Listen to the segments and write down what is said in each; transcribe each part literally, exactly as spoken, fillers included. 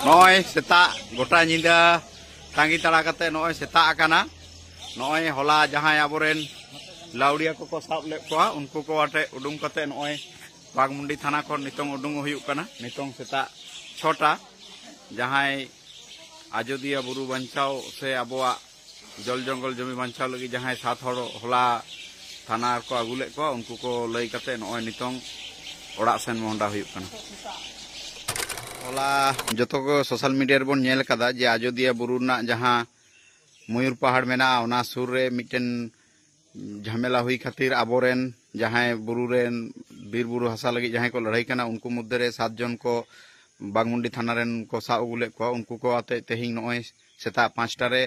ᱱᱚᱜᱼᱚᱭ ᱥᱮᱛᱟᱜ ᱜᱚᱴᱟ ᱧᱤᱫᱟᱹ ᱛᱟᱺᱜᱤ ᱛᱟᱲᱟ ᱠᱟᱛᱮ ᱱᱚᱜᱼᱚᱭ ᱥᱮᱛᱟᱜ ᱟᱠᱟᱱᱟ᱾ ᱱᱚᱜᱼᱚᱭ ᱦᱚᱞᱟ ᱡᱟᱦᱟᱸᱭ ᱟᱵᱚᱨᱮᱱ ᱞᱟᱣᱲᱤᱭᱟ ᱠᱚᱠᱚ ᱥᱟᱵ ᱞᱮᱫ ᱠᱚᱣᱟ, ᱩᱱᱠᱩ ᱠᱚ ᱟᱛᱮ ᱩᱰᱩᱝ ᱠᱟᱛᱮ ᱱᱚᱜᱼᱚᱭ ᱵᱟᱜᱽᱢᱩᱱᱰᱤ ᱛᱷᱟᱱᱟ ᱠᱷᱚᱱ ᱱᱤᱛᱚᱝ ᱩᱰᱩᱝ ᱦᱩᱭᱩᱜ ᱠᱟᱱᱟ᱾ ᱱᱤᱛᱚᱝ ᱥᱮᱛᱟᱜ ᱪᱷᱚᱴᱟ ᱡᱟᱦᱟᱸᱭ ᱟᱡᱚᱫᱤᱭᱟᱹ ᱵᱩᱨᱩ ᱵᱟᱧᱪᱟᱣ ᱥᱮ ᱟᱵᱚᱣᱟᱜ ᱡᱚᱞ ᱡᱚᱝᱜᱚᱞ ᱡᱚᱢᱤ ᱵᱟᱧᱪᱟᱣ ᱞᱟᱹᱜᱤᱫ ᱡᱟᱦᱟᱸᱭ ᱥᱟᱛ ᱦᱚᱲ ᱦᱚᱞᱟ ᱛᱷᱟᱱᱟ ᱨᱮᱠᱚ ᱟᱹᱜᱩ ᱞᱮᱫ ᱠᱚᱣᱟ, ᱩᱱᱠᱩ ᱠᱚ ᱞᱟᱹᱭ ᱠᱟᱛᱮ ᱱᱚᱜᱼᱚᱭ ᱱᱤᱛᱚᱝ ᱚᱲᱟᱜ ᱥᱮᱱ ᱢᱚᱦᱰᱟ ᱦᱩᱭᱩᱜ ᱠᱟᱱᱟ᱾ ᱦᱚᱞᱟ ᱡᱚᱛᱚ ᱠᱚ ᱥᱳᱥᱟᱞ ᱢᱤᱰᱤᱭᱟ ᱨᱮᱵᱚᱱ ᱧᱮᱞ ᱠᱟᱫᱟ ᱡᱮ ᱟᱡᱚᱫᱤᱭᱟᱹ ᱵᱩᱨᱩ ᱨᱮᱱᱟᱜ ᱡᱟᱦᱟᱸ ᱢᱚᱭᱩᱨ ᱯᱟᱦᱟᱲ ᱢᱮᱱᱟᱜᱼᱟ, ᱚᱱᱟ ᱥᱩᱨ ᱨᱮ ᱢᱤᱫᱴᱮᱱ ᱡᱷᱟᱢᱮᱞᱟ ᱦᱩᱭ ᱠᱷᱟᱹᱛᱤᱨ ᱟᱵᱚᱨᱮᱱ ᱡᱟᱦᱟᱸᱭ ᱵᱩᱨᱩ ᱨᱮᱱ ᱵᱤᱨ ᱵᱩᱨᱩ ᱦᱟᱥᱟ ᱞᱟᱹᱜᱤᱫ ᱡᱟᱦᱟᱸᱭ ᱠᱚ ᱞᱟᱹᱲᱦᱟᱹᱭ ᱠᱟᱱᱟ, ᱩᱱᱠᱩ ᱢᱚᱫᱽᱫᱷᱮ ᱨᱮ ᱥᱟᱛ ᱡᱚᱱ ᱠᱚ ᱵᱟᱜᱽᱢᱩᱱᱰᱤ ᱛᱷᱟᱱᱟ ᱨᱮᱱ ᱠᱚ ᱥᱟᱵ ᱟᱹᱜᱩ ᱞᱮᱫ ᱠᱚᱣᱟ᱾ ᱩᱱᱠᱩ ᱠᱚ ᱟᱛᱮ ᱛᱮᱦᱮᱧ ᱱᱚᱜᱼᱚᱭ ᱥᱮᱛᱟᱜ ᱯᱟᱸᱪᱴᱟ ᱨᱮ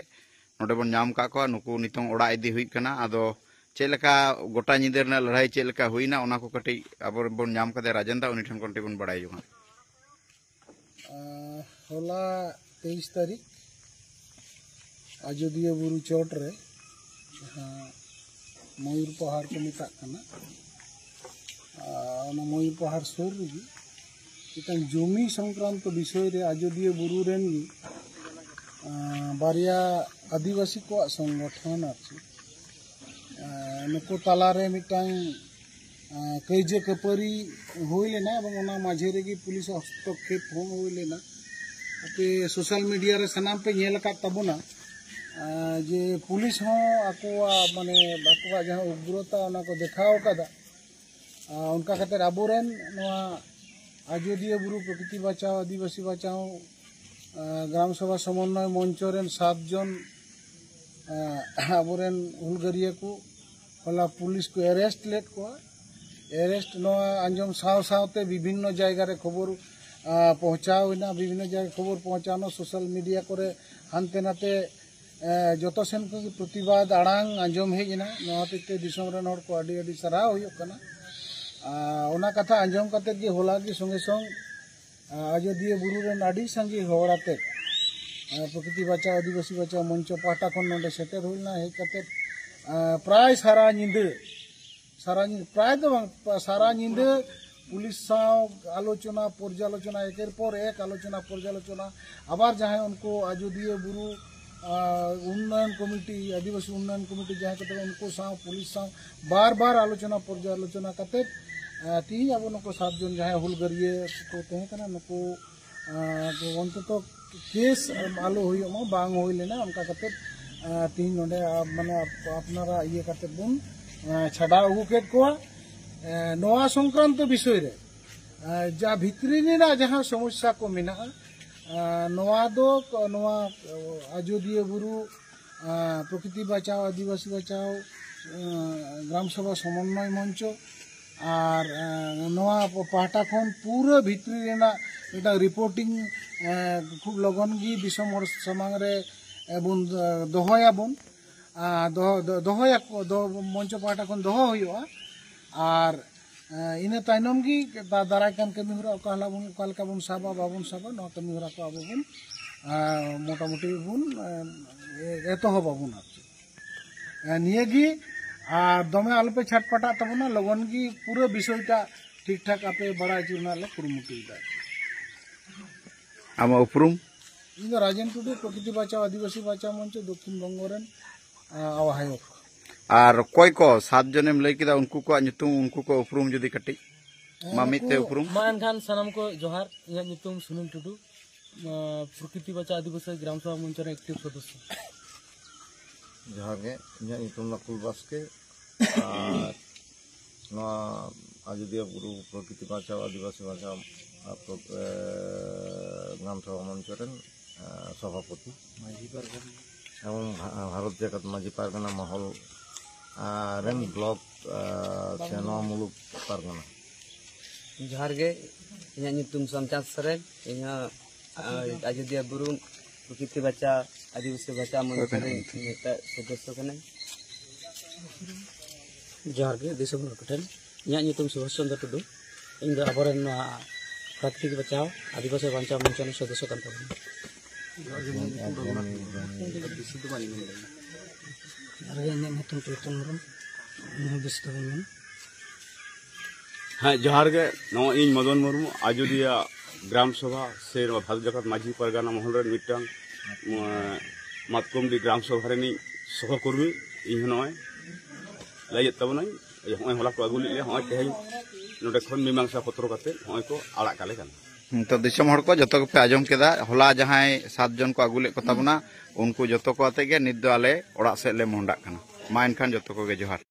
ᱱᱚᱰᱮ ᱵᱚᱱ ᱧᱟᱢ ᱟᱠᱟᱫ ᱠᱚᱣᱟ᱾ ᱱᱩᱠᱩ ᱱᱤᱛᱚᱝ ᱚᱲᱟᱜ ᱤᱫᱤ ᱦᱩᱭᱩᱜ ᱠᱟᱱᱟ᱾ ᱟᱫᱚ ᱪᱮᱫ ᱞᱮᱠᱟ ᱜᱚᱴᱟ ᱧᱤᱫᱟᱹ ᱨᱮᱱᱟᱜ ᱞᱟᱹᱲᱦᱟᱹᱭ ᱪᱮᱫ ᱞᱮᱠᱟ ᱦᱩᱭᱱᱟ, ᱚᱱᱟ ᱠᱚ ᱠᱟᱹᱴᱤᱡ ᱟᱵᱚ ᱵᱚᱱ ᱧᱟᱢ ᱠᱟᱫᱮᱭᱟ ᱨᱟᱡᱮᱱ ᱫᱟ, ᱩᱱᱤ ᱴᱷᱮᱱ ᱠᱷᱚᱱ ᱠᱟᱹᱴᱤᱡ ᱵᱚᱱ ᱵᱟᱲᱟᱭ ᱡᱚᱝᱟ᱾ ᱟᱸ, ᱦᱚᱞᱟ ᱛᱮᱭᱤᱥ ᱛᱟᱹᱨᱤᱠᱷ ᱟᱡᱚᱫᱤᱭᱟᱹ ᱵᱩᱨᱩ ᱪᱚᱴ ᱨᱮ ᱡᱟᱦᱟᱸ ᱢᱚᱭᱩᱨ ᱯᱟᱦᱟᱲ ᱠᱚ ᱢᱮᱛᱟᱜ ᱠᱟᱱᱟ, ᱟᱸ, ᱚᱱᱟ ᱢᱚᱭᱩᱨ ᱯᱟᱦᱟᱲ ᱥᱩᱨ ᱨᱮᱜᱮ ᱢᱤᱫᱴᱟᱝ ᱡᱚᱢᱤ ᱥᱚᱝᱠᱨᱟᱱᱛᱚ ᱵᱤᱥᱚᱭ ᱨᱮ ᱟᱡᱚᱫᱤᱭᱟᱹ ᱵᱩᱨᱩ ᱨᱮᱱ ᱜᱮ, ᱟᱸ, ᱵᱟᱨᱭᱟ ᱟᱹᱫᱤᱵᱟᱹᱥᱤ ᱠᱚᱣᱟᱜ ᱥᱚᱝᱜᱚᱴᱷᱚᱱ ᱟᱨ ᱪᱮᱫ, ᱟᱸ, ᱱᱩᱠᱩ ᱛᱟᱞᱟᱨᱮ ᱢᱤᱫᱴᱟᱝ, ᱟᱸ, ᱠᱟᱹᱭᱡᱟᱹ ᱠᱷᱟᱹᱯᱟᱹᱨᱤ ᱦᱩᱭ ᱞᱮᱱᱟ ᱮᱵᱚᱝ ᱚᱱᱟ ᱢᱟᱡᱷᱮ ᱨᱮᱜᱮ ᱯᱩᱞᱤᱥ ᱦᱚᱥᱛᱚᱠᱠᱷᱮᱯ ᱦᱚᱸ ᱦᱩᱭ ᱞᱮᱱᱟ᱾ ᱟᱯᱮ ᱥᱳᱥᱟᱞ ᱢᱤᱰᱤᱭᱟ ᱨᱮ ᱥᱟᱱᱟᱢ ᱯᱮ ᱧᱮᱞ ᱟᱠᱟᱫ ᱛᱟᱵᱚᱱᱟ, ᱟᱸ, ᱡᱮ ᱯᱩᱞᱤᱥ ᱦᱚᱸ ᱟᱠᱚᱣᱟᱜ, ᱢᱟᱱᱮ, ᱟᱠᱚᱣᱟᱜ ᱡᱟᱦᱟᱸ ᱩᱜᱽᱨᱚᱛᱟ ᱚᱱᱟ ᱠᱚ ᱫᱮᱠᱷᱟᱣ ᱟᱠᱟᱫᱟ᱾ ᱟᱸ, ᱚᱱᱠᱟ ᱠᱟᱛᱮ ᱟᱵᱚᱨᱮᱱ ᱱᱚᱣᱟ ᱟᱡᱚᱫᱤᱭᱟᱹ ᱵᱩᱨᱩ ᱯᱨᱚᱠᱨᱤᱛᱤ ᱵᱟᱪᱟᱣ, ᱟᱹᱫᱤᱵᱟᱹᱥᱤ ᱵᱟᱪᱟᱣ, ᱟᱸ, ᱜᱨᱟᱢ ᱥᱚᱵᱷᱟ ᱥᱚᱢᱚᱱᱱᱚᱭ ᱢᱚᱧᱪᱚ ᱨᱮᱱ ᱥᱟᱛ ᱡᱚᱱ, ᱟᱸ, ᱟᱵᱚᱨᱮᱱ ᱦᱩᱞᱜᱟᱹᱨᱤᱭᱟᱹ ᱠᱚ ᱦᱚᱞᱟ ᱯᱩᱞᱤᱥ ᱠᱚ ᱮᱨᱮᱥᱴ ᱞᱮᱫ ᱠᱚᱣᱟ᱾ ᱮᱨᱮᱥᱴ ᱱᱚᱣᱟ ᱟᱸᱡᱚᱢ ᱥᱟᱶ ᱥᱟᱶᱛᱮ ᱵᱤᱵᱷᱤᱱᱱᱚ ᱡᱟᱭᱜᱟ ᱨᱮ ᱠᱷᱚᱵᱚᱨ, ᱟᱸ, ᱯᱚᱦᱪᱟᱣ ᱮᱱᱟ, ᱵᱤᱵᱷᱤᱱᱱᱚ ᱡᱟᱭᱜᱟ ᱠᱷᱚᱵᱚᱨ ᱯᱚᱦᱪᱟᱣᱱᱟ, ᱥᱳᱥᱟᱞ ᱢᱤᱰᱤᱭᱟ ᱠᱚᱨᱮ ᱦᱟᱱᱛᱮ ᱱᱟᱛᱮ, ᱮᱸ, ᱡᱚᱛᱚ ᱥᱮᱱ ᱠᱷᱚᱱ ᱜᱮ ᱯᱨᱚᱛᱤᱵᱟᱫ ᱟᱲᱟᱝ ᱟᱸᱡᱚᱢ ᱦᱮᱡ ᱮᱱᱟ᱾ ᱱᱚᱣᱟ ᱦᱚᱛᱮᱡ ᱛᱮ ᱫᱤᱥᱚᱢ ᱨᱮᱱ ᱦᱚᱲ ᱠᱚ ᱟᱹᱰᱤ ᱟᱹᱰᱤ ᱥᱟᱨᱦᱟᱣ ᱦᱩᱭᱩᱜ ᱠᱟᱱᱟ᱾ ᱟᱨ ᱚᱱᱟ ᱠᱟᱛᱷᱟ ᱟᱸᱡᱚᱢ ᱠᱟᱛᱮ ᱜᱮ ᱦᱚᱞᱟ ᱜᱮ ᱥᱚᱸᱜᱮ ᱥᱚᱝ, ᱟᱸ, ᱟᱡᱚᱫᱤᱭᱟᱹ ᱵᱩᱨᱩ ᱨᱮᱱ ᱟᱹᱰᱤ ᱥᱟᱸᱜᱮ ᱦᱚᱲ ᱟᱛᱮ, ᱟᱸ, ᱯᱨᱚᱠᱨᱤᱛᱤ ᱵᱟᱪᱟᱣ ᱟᱹᱫᱤᱵᱟᱹᱥᱤ ᱵᱟᱪᱟᱣ ᱢᱚᱧᱪᱚ ᱯᱟᱦᱴᱟ ᱠᱷᱚᱱ ᱱᱚᱰᱮ ᱥᱮᱴᱮᱨ ᱦᱩᱭ ᱞᱮᱱᱟ᱾ ᱦᱮᱡ ᱠᱟᱛᱮ, ᱟᱸ, ᱯᱨᱟᱭ ᱥᱟᱨᱟ ᱧᱤᱫᱟᱹ, ᱥᱟᱨᱟ ᱧᱤᱫᱟᱹ, ᱯᱨᱟᱭ ᱫᱚ ᱵᱟᱝ, ᱥᱟᱨᱟ ᱧᱤᱫᱟᱹ ᱯᱩᱞᱤᱥ ᱥᱟᱶ ᱟᱞᱳᱪᱚᱱᱟ ᱯᱚᱨᱡᱟᱞᱳᱪᱚᱱᱟ, ᱮᱠᱮᱨ ᱯᱚᱨ ᱮᱠ ᱟᱞᱳᱪᱚᱱᱟ ᱯᱚᱨᱡᱟᱞᱳᱪᱚᱱᱟ, ᱟᱵᱟᱨ ᱡᱟᱦᱟᱸᱭ ᱩᱱᱠᱩ ᱟᱡᱚᱫᱤᱭᱟᱹ ᱵᱩᱨᱩ ᱟᱨ ᱩᱱᱱᱚᱭᱚᱱ ᱠᱚᱢᱤᱴᱤ, ᱟᱹᱫᱤᱵᱟᱹᱥᱤ ᱩᱱᱱᱚᱭᱚᱱ ᱠᱚᱢᱤᱴᱤ ᱡᱟᱦᱟᱸᱭ ᱠᱚ ᱛᱟᱦᱮᱸ ᱠᱟᱱᱟ, ᱩᱱᱠᱩ ᱥᱟᱶ ᱯᱩᱞᱤᱥ ᱥᱟᱶ ᱵᱟᱨ ᱵᱟᱨ ᱟᱞᱳᱪᱚᱱᱟ ᱯᱚᱨᱡᱟᱞᱳᱪᱚᱱᱟ ᱠᱟᱛᱮᱫ, ᱟᱨ ᱛᱤᱦᱤᱧ ᱟᱵᱚ ᱱᱩᱠᱩ ᱥᱟᱛ ᱡᱚᱱ ᱡᱟᱦᱟᱸᱭ ᱦᱩᱞᱜᱟᱹᱨᱤᱭᱟᱹ ᱠᱚ ᱛᱟᱦᱮᱸ ᱠᱟᱱᱟ, ᱱᱩᱠᱩ ᱟᱨ ᱚᱱᱛᱚᱛᱚ ᱠᱮᱥ ᱟᱞᱚ ᱦᱩᱭᱩᱜ ᱢᱟ, ᱵᱟᱝ ᱦᱩᱭ ᱞᱮᱱᱟ, ᱚᱱᱠᱟ ᱠᱟᱛᱮᱫ ᱟᱨ ᱛᱤᱦᱤᱧ ᱱᱚᱰᱮ ᱟᱨ ᱢᱟᱱᱮ ᱟᱯᱱᱟᱨᱟᱜ ᱤᱭᱟᱹ ᱠᱟᱛᱮᱫ ᱵᱚᱱ ᱟᱨ ᱪᱷᱟᱰᱟᱣ ᱟᱹᱜᱩ ᱠᱮᱫ ᱠᱚᱣᱟ᱾ ᱟᱨ ᱱᱚᱣᱟ ᱥᱚᱝᱠᱨᱟᱱᱛᱚ ᱵᱤᱥᱚᱭ ᱨᱮ ᱟᱨ ᱡᱟ ᱵᱷᱤᱛᱨᱤ ᱨᱮᱱᱟᱜ ᱡᱟᱦᱟᱸ ᱥᱚᱢᱚᱥᱥᱟ ᱠᱚ ᱢᱮᱱᱟᱜᱼᱟ, ᱟᱨ ᱱᱚᱣᱟ ᱫᱚ ᱱᱚᱣᱟ ᱟᱡᱚᱫᱤᱭᱟᱹ ᱵᱩᱨᱩ ᱟᱨ ᱯᱨᱚᱠᱨᱤᱛᱤ ᱵᱟᱪᱟᱣ, ᱟᱹᱫᱤᱵᱟᱹᱥᱤ ᱵᱟᱪᱟᱣ ᱟᱨ ᱜᱨᱟᱢ ᱥᱚᱵᱷᱟ ᱥᱚᱢᱚᱱᱱᱚᱭ ᱢᱚᱧᱪᱚ ᱟᱨ ᱟᱨ ᱱᱚᱣᱟ ᱯᱟᱦᱴᱟ ᱠᱷᱚᱱ ᱯᱩᱨᱟᱹ ᱵᱷᱤᱛᱨᱤ ᱨᱮᱱᱟᱜ ᱢᱤᱫᱴᱟᱝ ᱨᱤᱯᱳᱨᱴᱤᱝ ᱟᱨ ᱠᱷᱩᱵ ᱞᱚᱜᱚᱱ ᱜᱮ ᱫᱤᱥᱚᱢ ᱦᱚᱲ ᱥᱟᱢᱟᱝ ᱨᱮ ᱟᱨ ᱵᱚᱱ ᱟᱨ ᱫᱚᱦᱚᱭᱟᱵᱚᱱ᱾ ᱟᱨ ᱫᱚᱦᱚ, ᱫᱚ-, ᱫᱚᱦᱚᱭᱟᱠᱚ, ᱫᱚ-, ᱢᱚᱧᱪᱚ ᱯᱟᱦᱴᱟ ᱠᱷᱚᱱ ᱫᱚᱦᱚ ᱦᱩᱭᱩᱜᱼᱟ᱾ ᱟᱨ ᱟᱨ ᱤᱱᱟᱹ ᱛᱟᱭᱱᱚᱢ ᱜᱮ ᱫᱟ-, ᱫᱟᱨᱟᱭ ᱠᱟᱱ ᱠᱟᱹᱢᱤ ᱦᱚᱨᱟ ᱚᱠᱟ ᱦᱤᱞᱳᱜ ᱵᱚᱱ, ᱚᱠᱟ ᱞᱮᱠᱟ ᱵᱚᱱ ᱥᱟᱵᱟ, ᱵᱟᱵᱚᱱ ᱥᱟᱵᱟ, ᱱᱚᱣᱟ ᱠᱟᱹᱢᱤ ᱦᱚᱨᱟ ᱠᱚ ᱟᱵᱚ ᱵᱚᱱ ᱟᱨ ᱢᱚᱴᱟᱢᱩᱴᱤ ᱵᱚᱱ ᱟᱨ ᱮ-, ᱮᱛᱚᱦᱚᱵ ᱟᱵᱚᱱ ᱟᱨ ᱪᱮᱫ᱾ ᱟᱨ ᱱᱤᱭᱟᱹ ᱜᱮ, ᱟᱨ ᱫᱚᱢᱮ ᱟᱞᱚᱯᱮ ᱪᱷᱟᱴᱯᱟᱴᱟᱜ ᱛᱟᱵᱚᱱᱟ, ᱞᱚᱜᱚᱱ ᱜᱮ ᱯᱩᱨᱟᱹ ᱵᱤᱥᱚᱭᱴᱟ ᱴᱷᱤᱠ ᱴᱷᱟᱠ ᱟᱯᱮ ᱵᱟᱲᱟᱭ ᱦᱚᱪᱚ ᱨᱮᱱᱟᱜ ᱞᱮ ᱠᱩᱨᱩᱢᱩᱴᱩᱭᱮᱫᱟ᱾ ᱟᱢᱟᱜ ᱩᱯᱨᱩᱢ? ᱤᱧ ᱫᱚ ᱨᱟᱡᱮᱱ ᱴᱩᱰᱩ, ᱯᱨᱚᱠᱨᱤᱛᱤ ᱵᱟᱧᱪᱟᱣ ᱟᱹᱫᱤᱵᱟᱹᱥᱤ ᱵᱟᱧᱪᱟᱣ ᱢᱚᱧᱪᱚ ᱫᱚᱠᱠᱷᱤᱱ ᱵᱚᱝᱜᱚ ᱨᱮᱱ ᱟᱨ ᱚᱠᱚᱭ ᱠᱚ ᱥᱟᱛ ᱡᱚᱱᱮᱢ ᱞᱟᱹᱭ ᱠᱮᱫᱟ, ᱩᱱᱠᱩ ᱠᱚᱣᱟᱜ ᱧᱩᱛᱩᱢ, ᱩᱱᱠᱩ ᱠᱚ ᱩᱯᱨᱩᱢ ᱡᱩᱫᱤ ᱠᱟᱹᱴᱤᱡ ᱢᱟ ᱢᱤᱫ ᱛᱮ ᱩᱯᱨᱩᱢ᱾ ᱢᱟ ᱮᱱᱠᱷᱟᱱ ᱥᱟᱱᱟᱢ ᱠᱚ ᱡᱚᱦᱟᱨ᱾ ᱤᱧᱟᱹᱜ ᱧᱩᱛᱩᱢ ᱥᱩᱱᱤᱞ ᱴᱩᱰᱩ, ᱟᱸ, ᱯᱨᱚᱠᱨᱤᱛᱤ ᱵᱟᱧᱪᱟᱣ ᱟᱹᱫᱤᱵᱟᱹᱥᱤ ᱜᱨᱟᱢ ᱥᱚᱵᱷᱟ ᱢᱚᱧᱪᱚ ᱨᱮᱱ ᱮᱠᱴᱤᱵᱷ ᱥᱚᱫᱚᱥᱥᱚ᱾ ᱡᱚᱦᱟᱨ ᱜᱮ, ᱤᱧᱟᱹᱜ ᱧᱩᱛᱩᱢ ᱱᱟᱠᱩᱞ ᱵᱟᱥᱠᱮ᱾ ᱟᱨ ᱱᱚᱣᱟ ᱟᱡᱚᱫᱤᱭᱟᱹ ᱵᱩᱨᱩ ᱯᱨᱚᱠᱨᱤᱛᱤ ᱵᱟᱧᱪᱟᱣ, ᱟᱹᱫᱤᱵᱟᱹᱥᱤ ᱵᱟᱧᱪᱟᱣ, ᱟᱨ ᱯᱨᱚ-, ᱮ, ᱜᱨᱟᱢ ᱥᱚᱵᱷᱟ ᱢᱚᱧᱪᱚ ᱨᱮᱱ, ᱮ, ᱥᱚᱵᱷᱟᱯᱚᱛᱤ᱾ ᱢᱟᱹᱡᱷᱤ ᱯᱟᱨᱜᱟᱱᱟ᱾ ᱮᱵᱚᱝ ᱵᱷᱟ-, ᱵᱷᱟᱨᱚᱛ ᱡᱟᱠᱟᱛ ᱢᱟᱹᱡᱷᱤ ᱯᱟᱨᱜᱟᱱᱟ ᱢᱚᱦᱚᱞ, ᱟᱨ ᱨᱮᱱ ᱵᱞᱚᱠ, ᱟᱨ ᱥᱮ ᱱᱚᱣᱟ ᱢᱩᱞᱩᱠ ᱯᱟᱨᱜᱟᱱᱟ᱾ ᱡᱚᱦᱟᱨ ᱜᱮ, ᱤᱧᱟᱹᱜ ᱧᱩᱛᱩᱢ ᱥᱳᱢᱪᱟᱸᱫᱽ ᱥᱚᱨᱮᱱ, ᱤᱧ ᱦᱚᱸ, ᱟᱨ ᱟᱡᱚᱫᱤᱭᱟᱹ ᱵᱩᱨᱩ ᱯᱨᱚᱠᱨᱤᱛᱤ ᱵᱟᱧᱪᱟᱣ, ᱟᱹᱫᱤᱵᱟᱹᱥᱤ ᱵᱟᱧᱪᱟᱣ ᱢᱚᱧᱪᱚ ᱨᱮᱱ ᱢᱤᱫᱴᱟᱝ ᱥᱚᱫᱚᱥᱥᱚ ᱠᱟᱱᱟᱹᱧ᱾ ᱡᱚᱦᱟᱨ ᱜᱮ ᱫᱤᱥᱚᱢ ᱦᱚᱲ ᱠᱚᱴᱷᱮᱱ, ᱤᱧᱟᱹᱜ ᱧᱩᱛᱩᱢ ᱥᱩᱵᱷᱟᱥ ᱪᱚᱱᱫᱨᱚ ᱴᱩᱰᱩ, ᱤᱧ ᱫᱚ ᱟᱵᱚᱨᱮᱱ ᱱᱚᱣᱟ ᱯᱨᱟᱠᱨᱤᱛᱤᱠ ᱵᱟᱧᱪᱟᱣ, ᱟᱹᱫᱤᱵᱟᱹᱥᱤ ᱵᱟᱧᱪᱟᱣ ᱢᱚᱧᱪᱚ ᱨᱮᱱ ᱥᱚᱫᱚᱥᱥᱚ ᱠᱟᱱ ᱛᱟᱵᱚᱱᱟ᱾ ᱟᱨ ᱤᱧᱟᱹᱜ ᱧᱩᱛᱩᱢ ᱪᱚᱭᱛᱚᱱ ᱦᱮᱢᱵᱨᱚᱢ, ᱤᱧ ᱦᱚᱸ ᱵᱮᱥ ᱫᱚ ᱵᱟᱹᱧ ᱢᱮᱱᱟ᱾ ᱤᱧ ᱦᱚᱸ ᱵᱮᱥ ᱫᱚ ᱵᱟᱹᱧ ᱢᱮᱱᱟ᱾ ᱦᱮᱸ, ᱡᱚᱦᱟᱨ ᱜᱮ᱾ ᱱᱚᱜᱼᱚᱭ ᱤᱧ ᱢᱚᱫᱚᱱ ᱢᱩᱨᱢᱩ, ᱟᱡᱚᱫᱤᱭᱟᱹ ᱜᱨᱟᱢ ᱥᱚᱵᱷᱟ ᱥᱮ ᱱᱚᱣᱟ ᱵᱷᱟᱨᱚᱛ ᱡᱟᱠᱟᱛ ᱢᱟᱹᱡᱷᱤ ᱯᱟᱨᱜᱟᱱᱟ ᱢᱚᱦᱚᱞ ᱨᱮᱱ ᱢᱤᱫᱴᱟᱝ, ᱮᱸ, ᱢᱟᱛᱠᱚᱢᱰᱤ ᱜᱨᱟᱢ ᱥᱚᱵᱷᱟ ᱨᱤᱱᱤᱡ ᱥᱚᱦᱚᱠᱚᱨᱢᱤ᱾ ᱤᱧ ᱦᱚᱸ ᱱᱚᱜᱼᱚᱭ ᱞᱟᱹᱭᱮᱫ ᱛᱟᱵᱚᱱᱟᱹᱧ, ᱱᱚᱜᱼᱚᱭ ᱦᱚᱞᱟ ᱠᱚ ᱟᱹᱜᱩ ᱞᱮᱫ ᱞᱮᱭᱟ, ᱱᱚᱜᱼᱚᱭ ᱛᱮᱦᱮᱧ ᱱᱚᱰᱮ ᱠᱷᱚᱱ ᱢᱤᱢᱟᱝᱥᱟ ᱯᱚᱛᱨᱚ ᱠᱟᱛᱮ ᱱᱚᱜᱼᱚᱭ ᱠᱚ ᱟᱲᱟᱜ ᱠᱟᱞᱮ ᱠᱟᱱᱟ᱾ ᱱᱤᱛᱚᱜ ᱫᱤᱥᱚᱢ ᱦᱚᱲ ᱠᱚ ᱡᱚᱛᱚ ᱜᱮᱯᱮ ᱟᱸᱡᱚᱢ ᱠᱮᱫᱟ, ᱦᱚᱞᱟ ᱡᱟᱦᱟᱸᱭ ᱥᱟᱛ ᱡᱚᱱ ᱠᱚ ᱟᱹᱜᱩ ᱞᱮᱫ ᱠᱚ ᱛᱟᱵᱚᱱᱟ, ᱩᱱᱠᱩ ᱡᱚᱛᱚ ᱠᱚ ᱟᱛᱮ ᱜᱮ ᱱᱤᱛ ᱫᱚ ᱟᱞᱮ ᱚᱲᱟᱜ ᱥᱮᱫ ᱞᱮ ᱢᱚᱦᱰᱟᱜ ᱠᱟᱱᱟ᱾ ᱢᱟ ᱮᱱᱠᱷᱟᱱ ᱡᱚᱛᱚ ᱠᱚᱜᱮ ᱡᱚᱦᱟᱨ᱾